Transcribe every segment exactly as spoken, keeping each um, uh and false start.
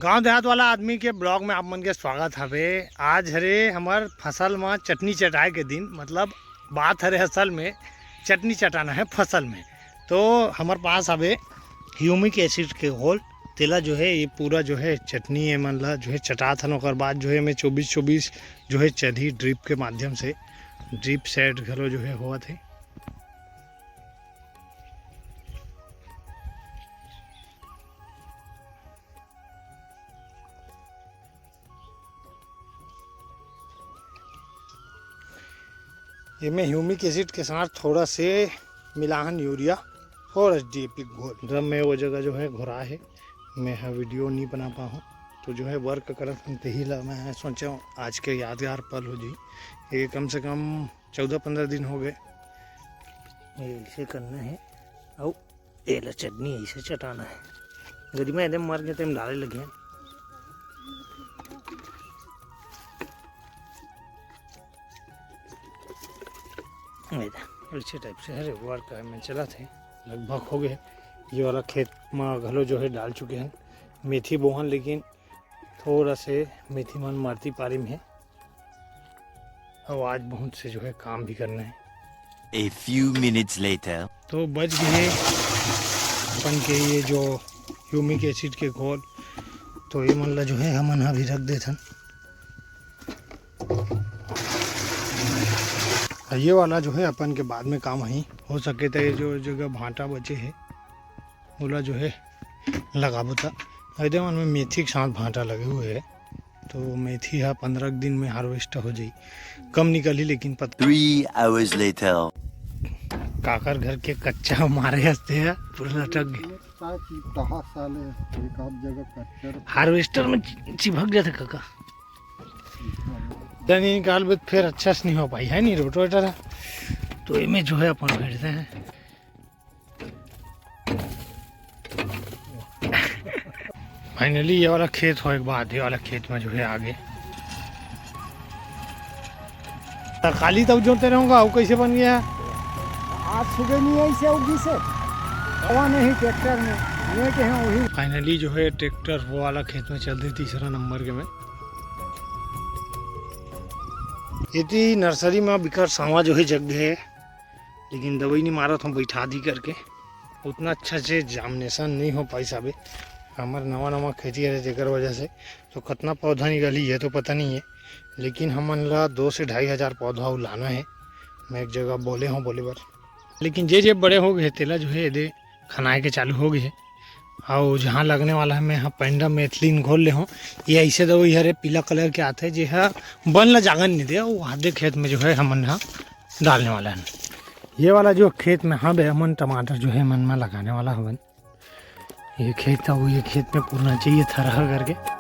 गांव देहात वाला आदमी के ब्लॉग में आप मन के स्वागत हवे। आज हरे हमर फसल म चटनी चटाए के दिन, मतलब बात हरे असल में चटनी चटाना है फसल में। तो हमर पास हवे ह्यूमिक एसिड के घोल, तेला जो है ये पूरा जो है चटनी ये मन ला जो है चटात हन। ओकर बाद जो है मैं चौबीस चौबीस जो है चढ़ी ड्रिप के माध्यम से, ड्रिप सेट घलो जो है होवत है। एमे ह्यूमिक एसिड के साथ थोड़ा से मिलाहन यूरिया, थोड़ा डीएपी घोल। ड्रम में वो जगह जो है घोरा है, मैं ह वीडियो नहीं बना पाहूँ, तो जो है वर्क करत हन, तेही ला मैं सोचा आज के यादगार पल हो जी। ये कम से कम चौदह पंद्रह दिन हो गए। ये ऐसे करना है। अउ एला चटनी ऐसे चटाना है। गरिमा एकदम मर गए, तेम डाले लगे हैं। ऐसे टाइप से हर वर्क में चला थे, लगभग हो गए। ये वाला खेत में घलो जो है डाल चुके हैं मेथी बोहन, लेकिन थोड़ा से मेथी मन मरती पारी में है। और आज बहुत से जो है काम भी करना है। A few minutes later. तो बच गए अपन के ये जो ह्यूमिक एसिड के घोल, तो ये मन ला जो है हमन ह भी रख देथन। ये वाला जो है अपन के बाद में काम आही। हो सके तो ये जो जगह भांटा बचे है, ओला जो है लगाबो त। एदे मन में मेथी के साथ भांटा लगे हुए है, तो मेथी हा पंद्रह दिन में हार्वेस्ट हो जाई, कम निकलही लेकिन पता। Three hours later. काकर घर के कच्चा मारे हंसते हैं, पूरा लटक गए। का चीज कहा साले, एक आध जगह कच्चा। हार्वेस्टर में चि-, चिपक जाते काका। यानी निकाल बे फिर अच्छा से नहीं हो पाई है नहीं रोटोवेटर है। तो इमे जो है अपन भेजते हैं। फाइनली ये वाला खेत हो एक बाद, ये वाला खेत में जो है आगे। तो काली तब जोते रहूंगा, वो कैसे बन गया? आज सुबह नहीं आई से उगी से। हवा नहीं ट्रैक्टर में, ये के हैं वही। फाइनली जो है ट्रैक्टर वो वाला खेत में चल दी, तीसरा नंबर के में। इतनी नर्सरी में बिकर सांवा जो है जग गए, लेकिन दवाई नहीं मारत हूँ बैठा दी करके। उतना अच्छा से जामनेशन नहीं हो पाई साबे। हमर नवा नवा खेती है, तेकर वजह से तो कितना पौधा निकली है तो पता नहीं है, लेकिन हमन ला दो से ढाई हजार पौधा अउ लाना है। मैं एक जगह बोले हूँ बोले बर, लेकिन जे जे बड़े हो गए तेला जो है एदे खनाए के चालू हो गए है। और जहाँ लगने वाला है मैं यहाँ पेंडा मेथिलीन घोल ले हूँ। ये ऐसे दवाई हरे पीला कलर के आते, जे हा बन ला जागन नहीं दे, वो आधे खेत में जो है हमन यहाँ डालने वाला है। ये वाला जो खेत में हवे हमन टमाटर जो है मन में लगाने वाला हवन। ये खेत था, वो ये खेत में पूरना चाहिए थरहा करके।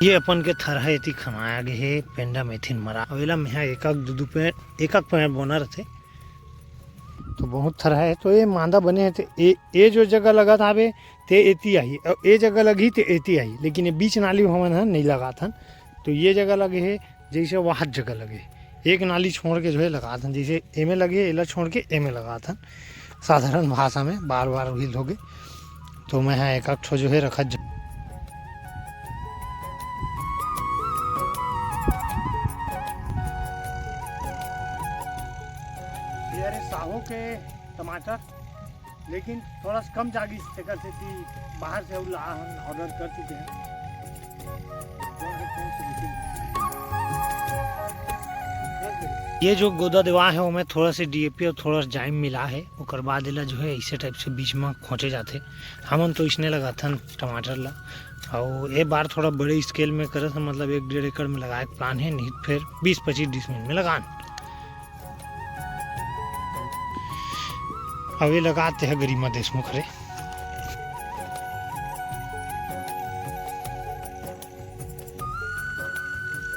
ये अपन के थरहा एती खनाया गे हे, पेंडा मेथिन मरा। अउ एला मेहा एकक दू दू पेड़, एकक पेड़ बोना रथे। तो बहुत थरहा है, तो ये मांदा बने है, तो ये, ये जो जगह लगत आवे, ते एती आही, अउ ये जगह लगही, ते एती आही, लेकिन ये बीच नाली हमन ह नहीं लगात हन। तो ये जगह लगे है, जैसे वहाँ जगह लगे, एक नाली छोड़ के जो है लगात हन, जैसे एमे लगे, एला छोड़ के एमे लगात हन। साधारण भाषा में बार बार वही लोगे, तो मैं हाँ एक आध ठो जो है रखत जा। ये हरे साहो के टमाटर, लेकिन थोड़ा सा कम जागी, तेकर सेती बाहर से अउ ला हम ऑर्डर कर चुके हैं। ये जो गोदा देवा है, ओमे थोड़ा से डीएपी और थोड़ा सा जाइम मिला है, ओकर बाद एला जो है इसे टाइप से बीच में खोंचे जाथे। हमन तो इसने लगाथन टमाटर ला, और ये बार थोड़ा बड़े स्केल में करत हन, मतलब एक डेढ़ एकड़ में लगाए के प्लान है, नहीं तो फिर बीस पच्चीस डिसमिल में लगान। अवे लगाते हैं गरिमा देशमुख रे।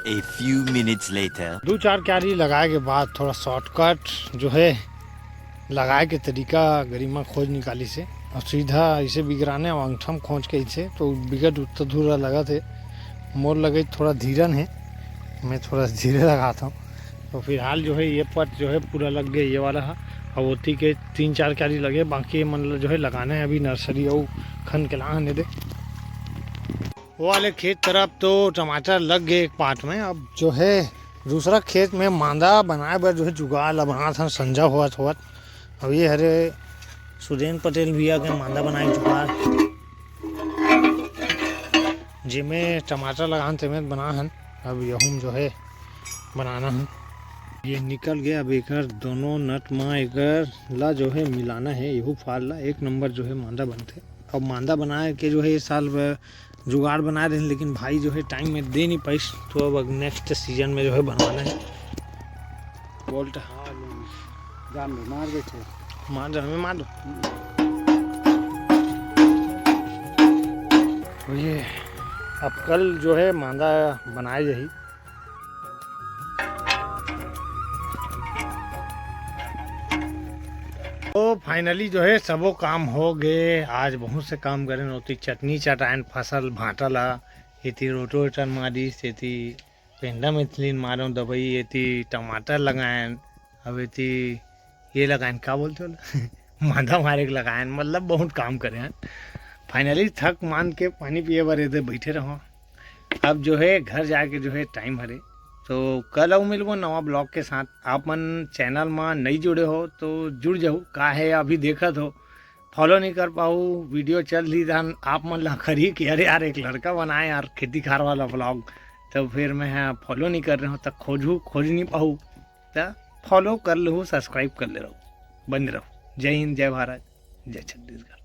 A few minutes later. दो चार क्यारी लगाए के बाद थोड़ा शॉर्टकट जो है लगाए के तरीका गरिमा खोज निकाली से, और सीधा इसे बिगराने और अंगठम खोज के इसे तो बिगट उत्तर धूरा लगा थे। मोर लगे थोड़ा धीरन है, मैं थोड़ा धीरे लगाता हूँ। तो फिलहाल जो है ये पट जो है पूरा लग गया, ये वाला है। अब ओती के तीन चार क्यारी लगे, बाकी ये मन ल जो है लगाना है अभी नर्सरी अउ खन के लाहन दे। वो वाले खेत तरफ तो टमाटर लग गए एक पार्ट में। अब जो है दूसरा खेत में मांदा बनाए बर जो है जुगाड़ ला बनात हन संझा होवत होवत। अब ये हरे सुरेन पटेल भैया के मांदा बनाए जुगाड़, जेमे टमाटर लगान तेमे बना हन। अब यहूम जो है बनाना है। ये निकल गया। अब एकर दोनों नट मा एकर ला जो है मिलाना है, यहू फाल ला एक नंबर जो है मांदा बनथे। अब मांदा बनाए के जो है ये साल ब-, जुगाड़ बनाए रहे, लेकिन भाई जो है टाइम में दे नहीं पाइस, तो अब नेक्स्ट सीजन में जो है बनवाना है। बोल्ट जान दे, मार देथे। मार दे, हमें मार दो। ये अब कल जो है मांदा बनाए जाही। तो फाइनली जो है सबो काम हो गए। आज बहुत से काम करें, ओती चटनी चटायन, फसल भांटा ला, एती रोटोवेटर मारिस, एती पेंडा मिथलिन मारो दवाई, एती टमाटर लगायन, अब एती ये लगायन, का बोलते होला मांदा मारे के लगायन, मतलब बहुत काम करे हैं। फाइनली थक मान के पानी पिए बर एदे बैठे रहो। अब जो है घर जाके जो है टाइम हरे, तो कल अउ मिलबो नवा ब्लॉग के साथ। आप मन चैनल मा नई जुड़े हो तो जुड़ जाहू, का है अभी देखत हो फॉलो नहीं कर पाऊ, वीडियो चल ही धान आप मन ला करी कि अरे यार एक लड़का बनाए यार खेती खार वाला ब्लॉग, तो फिर मैं हाँ फॉलो नहीं कर रहे हो, तब खोजू खोज नहीं पाऊ, तो फॉलो कर लहू, सब्सक्राइब कर ले रहो, बने रहो। जय हिंद, जय भारत, जय छत्तीसगढ़।